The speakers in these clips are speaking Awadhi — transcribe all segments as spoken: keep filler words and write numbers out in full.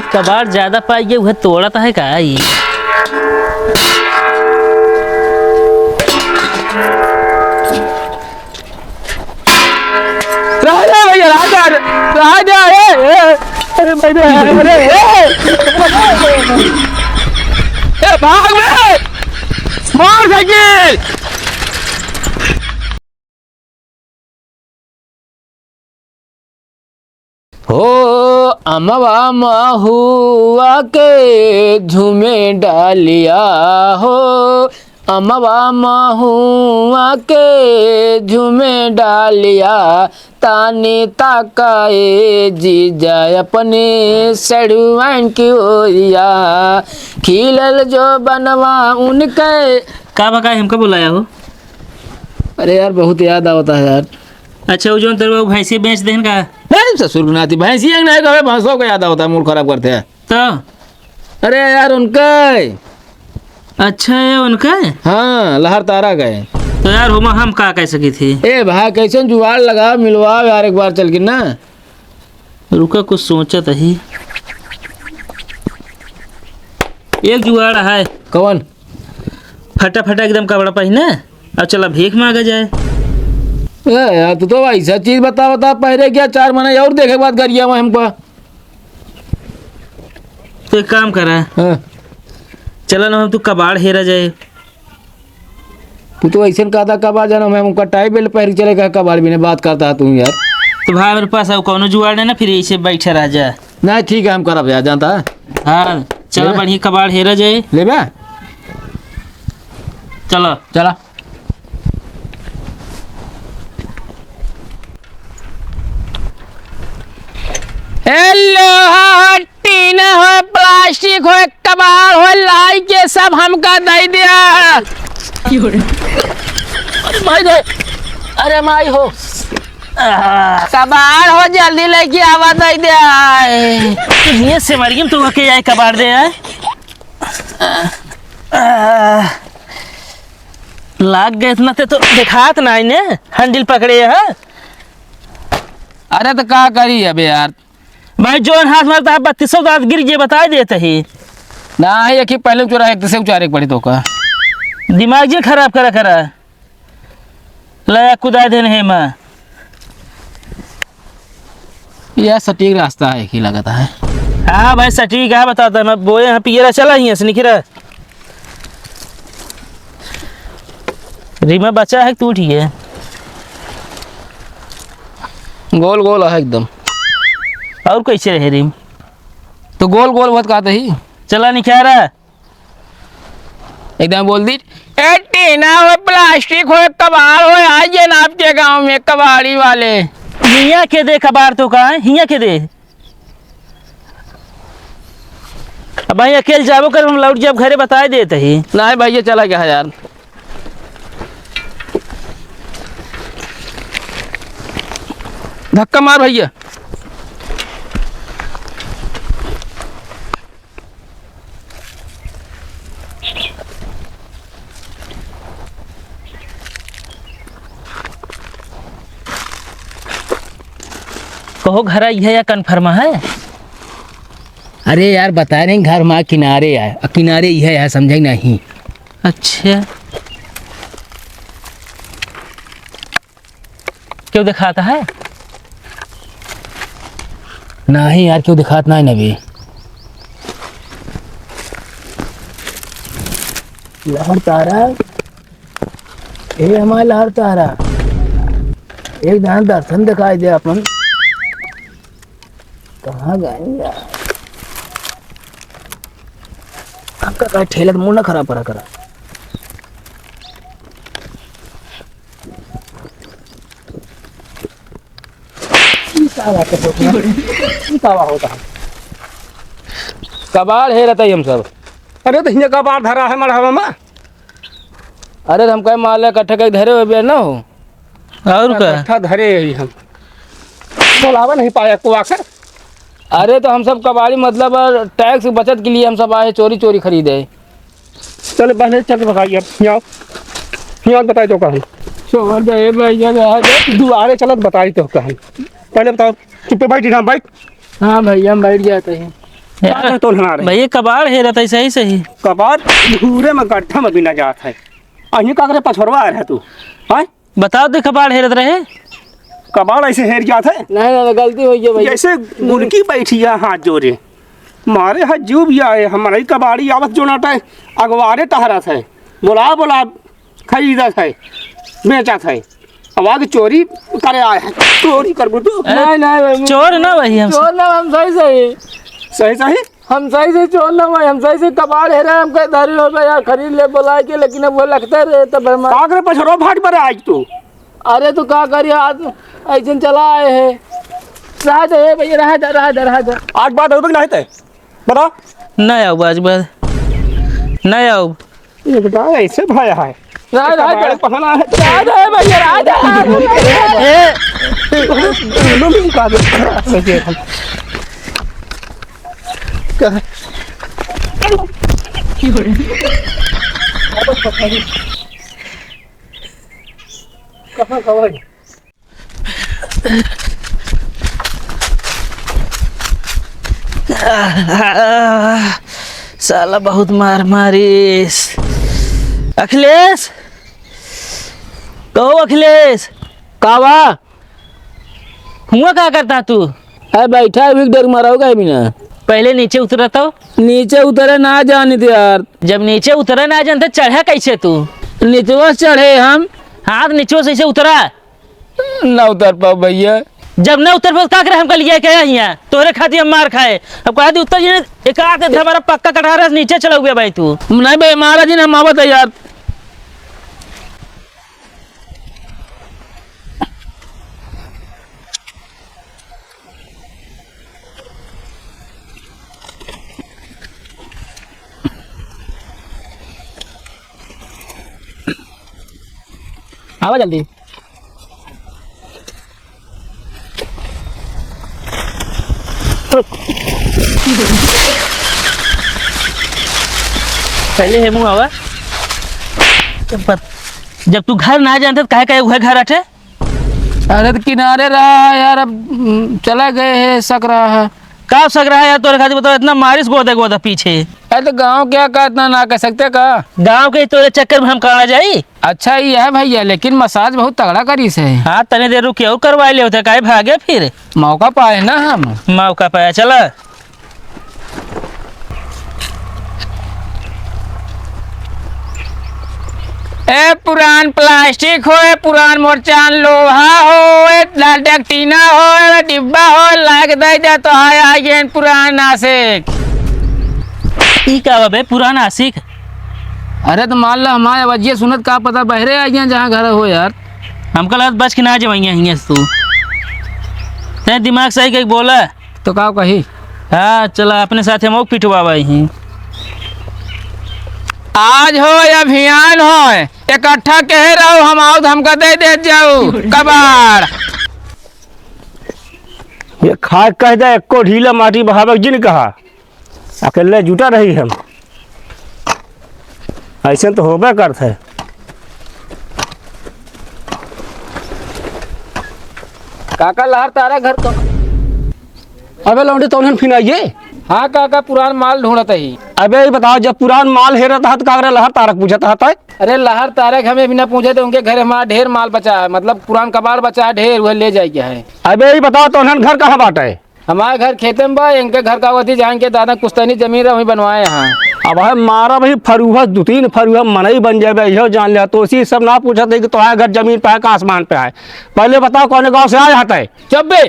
कबाड़ ज्यादा पाई गए, उहे तोड़त है का ई? रह जा भैया, रह जा, रह जा, ए, ए, अरे भाई, अरे, ए, ए, भाग बे, मोटरसाइकिल। हो अमवा महुआ के झूमे डालिया हो, अमवा महुआ के झूमे डालिया, तानी ताका ए जीजा अपने सड़ुआन की ओरिया, खिलल जो बनवा उनके। का बा, का हमका बुलाया हो? अरे यार, बहुत याद आवता है यार। अच्छा, वो जौन तेरे को भैंसी बेच देहन का? नहीं ससुर के नाती, भैंसी एक नहीं कहे, भैंसों को याद आवता है, मूड खराब करते हैं। तो? अरे यार, उनका है। अच्छा, ये उनका है? हाँ, लहर तारा का है। तो यार, होमा हम का कह सकी थी? ए भाई, कैसे जुगाड़ लगा, मिलवाओ यार एक बार चल के ना। रुका, कुछ सोचत ही। एक जुगाड़ है। कौन? फटा फटा एकदम कपड़ा पहिने, अब चला भीख मांगा जाए। ए यार, तू तो ऐसा चीज बता, बता, पहले क्या चार महीने और देखे के बाद गरिया में हमको। तो एक काम करा। हाँ। चला ना, हम तू कबाड़ हेरा जाए। तू तो ऐसे कहता कबाड़ जाना, मैं उनका टाई बेल्ट पहन के चले गए कबाड़ भी नहीं, बात करता है तू यार। तो भाई, मेरे पास अब कौनो जुगाड़ नहीं ना, फिर ऐसे बैठे रह जा। नहीं, ठीक है, हम करब यार, जानता है। हाँ, चला लेबे? बढ़िया कबाड़ हेरा जाए। लेबे? चला। चला। ए लोहा हो, टीना हो, प्लास्टिक हो, कबाड़ हो, लाई के सब हमका दे दिया। अरे माई रे, अरे माई हो, कबाड़ हो, जल्दी लेके आवा, दे दिया। ये सेवरियम तो के आए कबाड़ दे आए। लाग गए इतना ते तो दिखात ना इन्हें, हैंडल पकड़े है। अरे तो का करी अबे यार? भाई, जौन हाथ मारता है, बत्तीसों दांत गिर जे, बता देते ही। ना है, एक ही पहले उचारा, एक से उचारे के पड़ी तो का। दिमाग जिन खराब करा, करा। लया कुदाय देन है माँ। यह सटीक रास्ता है, एक ही लगता है। हाँ भाई, सटीक है, बताता है, मैं बोए यहाँ पियरा चला ही है, निकरा। रिमा बचा है कि टूट ही है? गोल गोल है एकदम। और कैसे रहे रिम? तो गोल गोल बहुत कहते ही। चला निखारा। एकदम बोल दी, "ए टीना हो, प्लास्टिक हो, कबाड़ हो, आ जे ना आपके गांव में कबाड़ी वाले।" हियाँ के दे कबाड़ तो का है? हियाँ के दे। अब भाई अकेल जाबो कर, हम लौट जाब घरे, बताए देत ही। नहीं भाई, ये चला गया है यार। धक्का मार भैया। कहो घर आई है या कन्फर्म है? अरे यार, बता रहे हैं, घर माँ किनारे है, किनारे ही है यार, समझे नहीं। अच्छा, क्यों दिखाता है? नहीं यार, क्यों दिखात ना है नबी। लहर तारा, ए हमार लहर तारा, एक दान दर्शन दिखाई दे अपन। कहाँ गए यार? आपका का ठेला तो मुंह ना खराब करा करा। ई का बात है, ई का बात होता है? कबाड़ हेरत ही हम सब। अरे तो हियाँ कबाड़ धरा है मड़हवा में। अरे तो हम कहे माल इकट्ठा करके धरे हुए ना हो। और का? इकट्ठा धरे ही हम। बोलावा नहीं पाया को आखिर। अरे तो हम सब कबाड़ी मतलब टैक्स की बचत के लिए हम सब आए चोरी चोरी खरीदे। चले पहले चल के बताइए, यहाँ, यहाँ बताई तो कहाँ। छोड़ दे भैया, रह दे। दुआरे चलत बताई तो कहाँ। पहले बताओ, चुप्पे बैठ, यहाँ बैठ। हाँ भैया, हम बैठ जाते हैं। यार, का करत तोहन रहे? भैया, कबाड़ हेरत है, सही, सही। कबाड़ धूरे में गड्ढा में बिना जात है। अहीं का करे पछोरवा आ रहा तू? हैं? बताओ तो, कबाड़ हेरत रहे। कबाड़ ऐसे हेर जात है? नहीं, नहीं, गलती होइ गई भैया। जैसे गुलकी बैठी है हाथ जोरे। मारे हाथ जो भी आए, हमारे ही कबाड़ी आवत जो नाटा है, अगवारे टहरत है। बोला, बोला, खरीदत है, बेचत है। अब आगे चोरी करे आए हैं। चोरी करबू तू? नहीं, नहीं, भाई, चोर ना भाई, हम चोर ना, हम सही, सही। सही, सही? हम सही से चोर ना भाई, हम सही से कबाड़ हेरे, हम कहे धरी हो भाई यार, खरीद ले बोला के, लेकिन अब वो लगता रहे तब हम का करे पछरो फाट पर आज तू? अरे तो का करी, आज ऐसे चला आए हैं। रहा दे, ए भैया, रहा दे, रहा दे, रहा दे। आज बात होबे कि नहीं ते? बता। नहीं आऊब, आज बाद नहीं आऊब। ये बेटा ऐसे भाया है। रहा दे, रहा दे। कबाड़ पहना है। रहा दे भैया, रहा दे। ए। दोनों भी निकाल दे। कहाँ? कहाँ, कहाँ है? आह, साला बहुत मार मारिस। अखिलेश, कहो अखिलेश। का बा? हुआ का करता तू? अरे बैठा है, भी डर मराओ का बिना। पहले नीचे उतरा तो। नीचे उतरे ना जानित यार। जब नीचे उतरे ना जानते, चढ़े कैसे तू? निचवा से चढ़े हम। हाँ, तो निचवा से ऐसे उतरा। ना उतर पाओ भैया। जब ना उतर पाओ, का करे हमका लिया के हियाँ? तोहरे खातिर हम मार खाए। अब कहा दी उतर जी, एक आध हमारा पक्का कटारा से नीचे चला हुआ भाई तू। नहीं भाई, महाराज जी ने हम आवत है यार। आवा जल्दी। पहले हेमू आवा। जब तू घर ना जानते तो काहे काहे उहे घर अठे? अरे तो किनारे रहा है यार, अब, हम्म, चला गए है, शक रहा है। का शक रहा है यार, तोरे खातिर बताओ, इतना मारिस गोदे गोदे पीछे। अरे तो गाँव क्या का इतना ना कह सकते का? गाँव के तोरे चक्कर में हम कहाँ जाई? अच्छा ये है भैया, लेकिन मसाज बहुत तगड़ा करीस है। हाँ, तनी देर रुकी और करवा ले होते, काहे भागे फिर? मौका पाए ना हम। मौका पाया, चला। ए पुरान प्लास्टिक हो, ए पुरान मोरचान लोहा हो, ए लाल डगटीना हो, ए डिब्बा हो, लाग दे जा तो हाय आ गेन पुरान आशिक। ई का बा बे, पुरान आशिक? अरे तो मान ला हमारे आवाजिया सुनत का पता बहरे आ गया जहाँ घर हो यार। हमका लगत बच के ना जवाइया हियाँ से तू। तैं दिमाग सही कइके बोला। तो का कही? हाँ, चला, अपने साथे मऊ पिटवावा ही। आज हो या अभियान हो, इकट्ठा कहे रहो, हम आओ तो हमका दे दे जाओ कबाड़। ये खाए कह दे, एको ढीला माटी बहावे जिन कहा, अकेले जुटा रही हम। ऐसे तो होबे करत है। काका, लहर तारा घर तो। अबे लौंडे, तौन फिन आइए। हाँ काका, पुरान माल ढूंढत ही। अबे ये बताओ, जब पुरान माल हेरत हा तो का करे लहर तारक पूछत हा तै? अरे लहर तारक हमें बिना पूछे तो उनके घर हमारा ढेर माल बचा है, मतलब पुरान कबाड़ बचा है ढेर, वह ले जाए के है। अबे ये बताओ, तौन घर कहाँ बाटे? हमारे घर खेते में बा, इनके घर का वती जहाँ इनके दादा पुश्तैनी जमीन रहा, वहीं बनवाए हैं। अब है मारा भाई फरुहा, दो तीन फरुहा मनई बन जाए, इहो जान लिया। तो इसी सब ना पूछत है कि तोहार घर जमीन पे है कि आसमान पे है। पहले बताओ कौन गाँव से आया है तै? चुप्पे।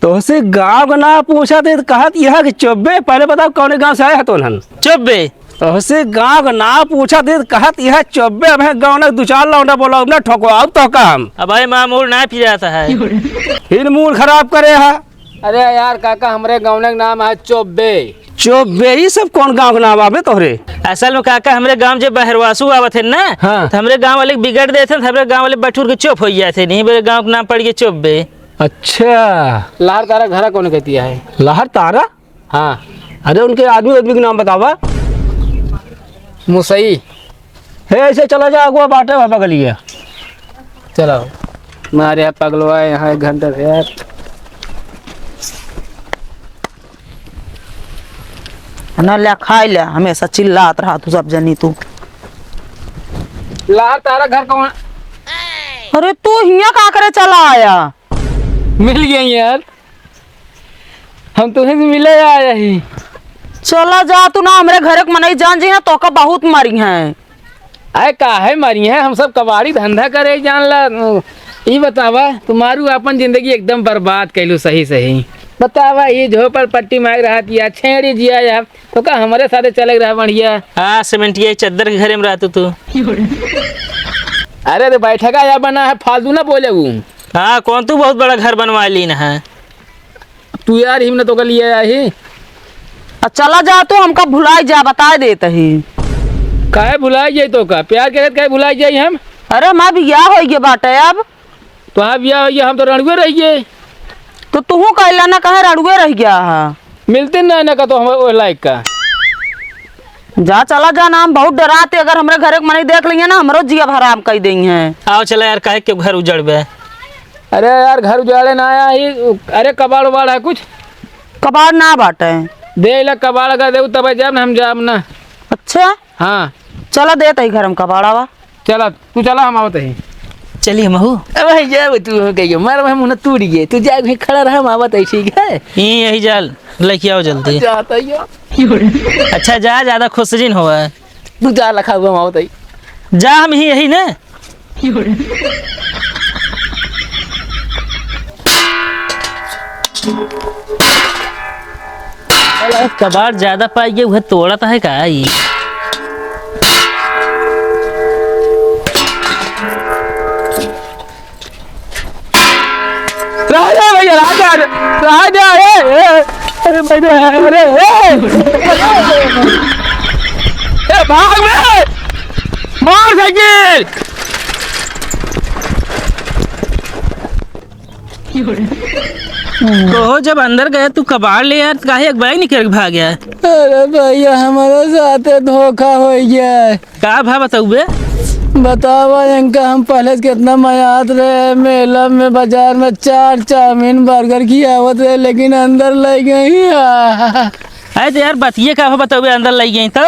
तोहसे गाँव का ना पूछत है तो कहत यह कि चुप्पे। पहले बताओ कौन गाँव से आया है तोहन? चुप्पे। तोहसे गाँव का ना पूछत है तो कहत यह चुप्पे। अब है गाँव ना दो चार लौंडा बोला, अब ना ठोको, अब तो काम। अब भाई माँ मूड ना फिराता है। फिर मूड खराब करे है। अरे यार काका, हमरे गौने के नाम है चोब्बे। चोब्बे, ई सब कौन गाँव के नाम आवे तोहरे? असल में काका, हमरे गाँव जे बहरवासू आवत है ना, हाँ। तो हमरे गाँव वाले के बिगड़ देते हैं, तो हमरे गाँव वाले बटुर के चुप हो जाते हैं। नहीं, मेरे गाँव के नाम पड़ गया चोब्बे। अच्छा। लहर तारा घरा कौन कहती है? लहर तारा? हाँ। अरे उनके आदमी, आदमी के नाम बतावा। मुसई। हे, ऐसे चला जा, अगुआ बाटे बा बगलिया। चलो। मारे पगलवा यहाँ एक घंटा से यार। ना, ले खाई ले, हमेशा चिल्लात रहा तू सब जनी तू। ला, तारा घर कौन? अरे, तू हियाँ का करे चला आया? मिल गई यार, हम तुहे से मिले आया ही। चला जा तू ना, हमरे घरे के मनई जान जी ना, तोका बहुत मारी हैं। अरे काहे मारी हैं, हम सब कबाड़ी धंधा करे जान ला। ई बतावा, तुम्हारू अपन जिंदगी एकदम बर्बाद कैलू सही सही। बतावा, ई झोपड़ पट्टी मांग रहा थी, छेड़ी जिया यार। तो का हमरे साथे चले रहा बढ़िया। हाँ, सीमेंटिया चद्दर के घरे में रहतू तू। अरे तो बैठका या बना है, फालतू ना बोले ऊ। हाँ, कौन तू बहुत बड़ा घर बनवा लीन है? तू यार ही में तो का लिए आही। आ चला जा तू, हमका भुलाई जा, बताए देत ही। काहे भुलाई जाई तो का? प्यार के रहत काहे भुलाई जाई हम? अरे, हमार बियाह होइ गया बाटे अब। तोहार बियाह होइ गया, हम तो रणुए रह गए। तो तूहू कहला ना, कहे रणुए रह गया है। मिलते ना, ना का तो हम ओह लायक का। जा, चला जा ना, हम बहुत डराते, अगर हमरे घरे के मनई देख लेंगे ना, हमरो जिया हराम कई देंगे। आओ चला यार, काहे के घर उजड़बे? अरे यार, घर उजाड़े ना आया ही। अरे, कबाड़ उबाड़ है कुछ? कबाड़ ना बाटे। दे ला, कबाड़ अगर देऊ तब जाब ना, हम जाब ना। अच्छा? हाँ। चला, देत ही घर हम कबाड़ावा। चला, तू चला, हम आवत ही। चली हम हो। अब वही जाओ, तू हो गई, मार वही मुंह तोड़ गए, तू जाए वहीं खड़ा रहा, हम आवत ही, ठीक है? यहीं, यही जाल, लेके आओ जल्दी। जाता ही हो। अच्छा, जा, ज्यादा खुश जिन होवा। तू जा, लखा हुआ, हम आवत ही। जा, हम ही यही ना। साला कबाड़ ज्यादा पाई गए, उहे तोड़त है का ई? राजा भैया, राजा, राजा, ए, ए, अरे भैया, अरे, ए, ए, भाग बे, मार साइकिल। कहो, जब अंदर गया तू कबाड़ ले यार, काहे एक बैग निकल के भाग गया? अरे भैया, हमारे साथे धोखा हो गया है। का भा बताउबे? बतावा इनका, हम पहले से कितना मयात रहे, मेला में, बाजार में चाट, चाउमीन, बर्गर खियावत रहे, लेकिन अंदर ले गई। अरे तो यार, बतिये का हो बताउबे, अंदर ले गई तो?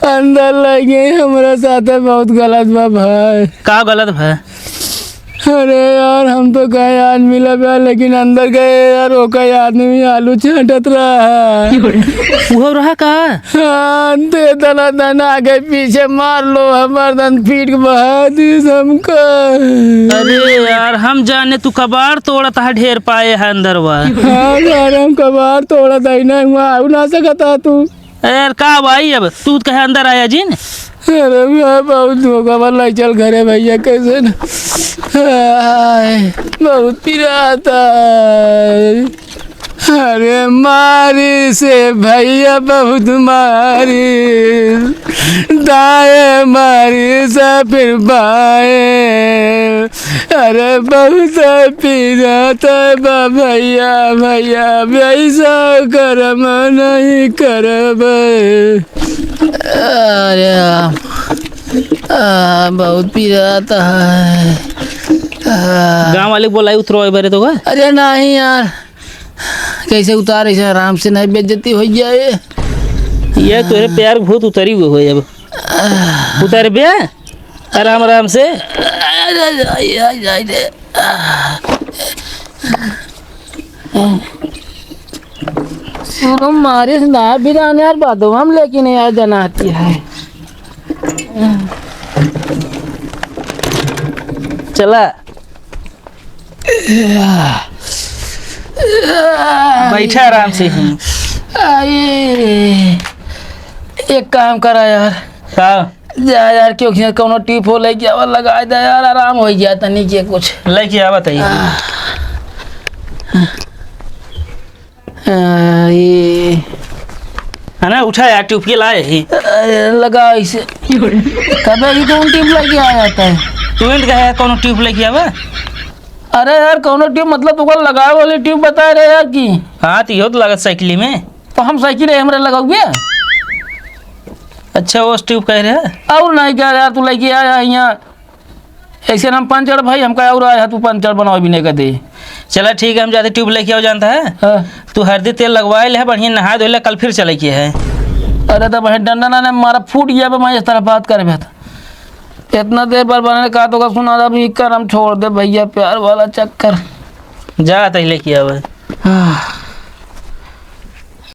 अंदर ले गई, हमरा साथे बहुत गलत बा भाई। का गलत बा? अरे यार, हम तो कहे आज मिलब यार, लेकिन अंदर गए यार, ओका आदमी आलू छांटत रहा। उहो रहा का? हाँ, दे दना दना आगे पीछे मार लो, हमार दन पीट के बहा दिस हमका। अरे यार, हम जाने तू कबाड़ तोड़त है, ढेर पाए है अंदरवा। हाँ यार, हम कबाड़ तोड़त है ना, हुआ आऊ ना सकता तू। अरे यार, का भाई, अब तू कहे अंदर आया जिन? अरे मैं बहुत धोखा वाला, चल घरे भैया, कैसे न, आय, बहुत पिराता है। अरे मारी से भैया बहुत मारी, दाएं मारी से फिर बाएं। अरे बहुत पीरात बा भैया, भैया, अब ऐसा करम नहीं करब। अरे, आ, बहुत पीरात है। आ। गाँव वाले को बोलाई, उतरो ए बारे तो का? अरे नहीं यार, कैसे उतार, ऐसे आराम से नहीं, बेइज्जती हो जाए। ये तोरे प्यार भूत उतरी हुए हो अब। उतर बे, आराम आराम से। अरे, अरे, अरे, अरे। शुरू मारे से ना भी जाने यार, बादो हम लेकिन यार जनाती है। चला। बैठा आराम से ही। आई, एक काम करा यार। का? जा यार, क्यों खिया, कौनो टिप हो लेके आवा, लगा दे यार, आराम हो गया तनी के कुछ। लेके आवा तई। आ, आ, ये है ना, उठा यार, ट्यूब के लाए ही। अरे, लगा इसे। कबे ही कौन ट्यूब लेके आया था? तू ही तो कहे कौनो ट्यूब लेके आवा। अरे यार, कौनो ट्यूब मतलब तुमको लगावे वाली ट्यूब बता रहे यार की? हाँ, तो इहो तो लागत साइकिल में। तो हम साइकिल है हमरे लगाओगे? अच्छा, वो ट्यूब कह रहे हैं? और नहीं क्या यार, तू लेके आया यहाँ। ऐसे हम पंचर भाई, हमका और आया तू पंचर बनाओ भी नहीं कर दे। चला ठीक है, हम जाते ट्यूब लेके आओ, जानता है? हाँ। तू हरदी तेल लगवाए ले, बढ़िया नहा धो ले, कल फिर चले के है। अरे तो भाई डंडा ना ने मारा फूट गया बे, मैं इस तरह बात करे बे तो। इतना देर पर बने का तो का सुना था, अभी करम छोड़ दे भैया, प्यार वाला चक्कर। जा तही लेके आवे। आह।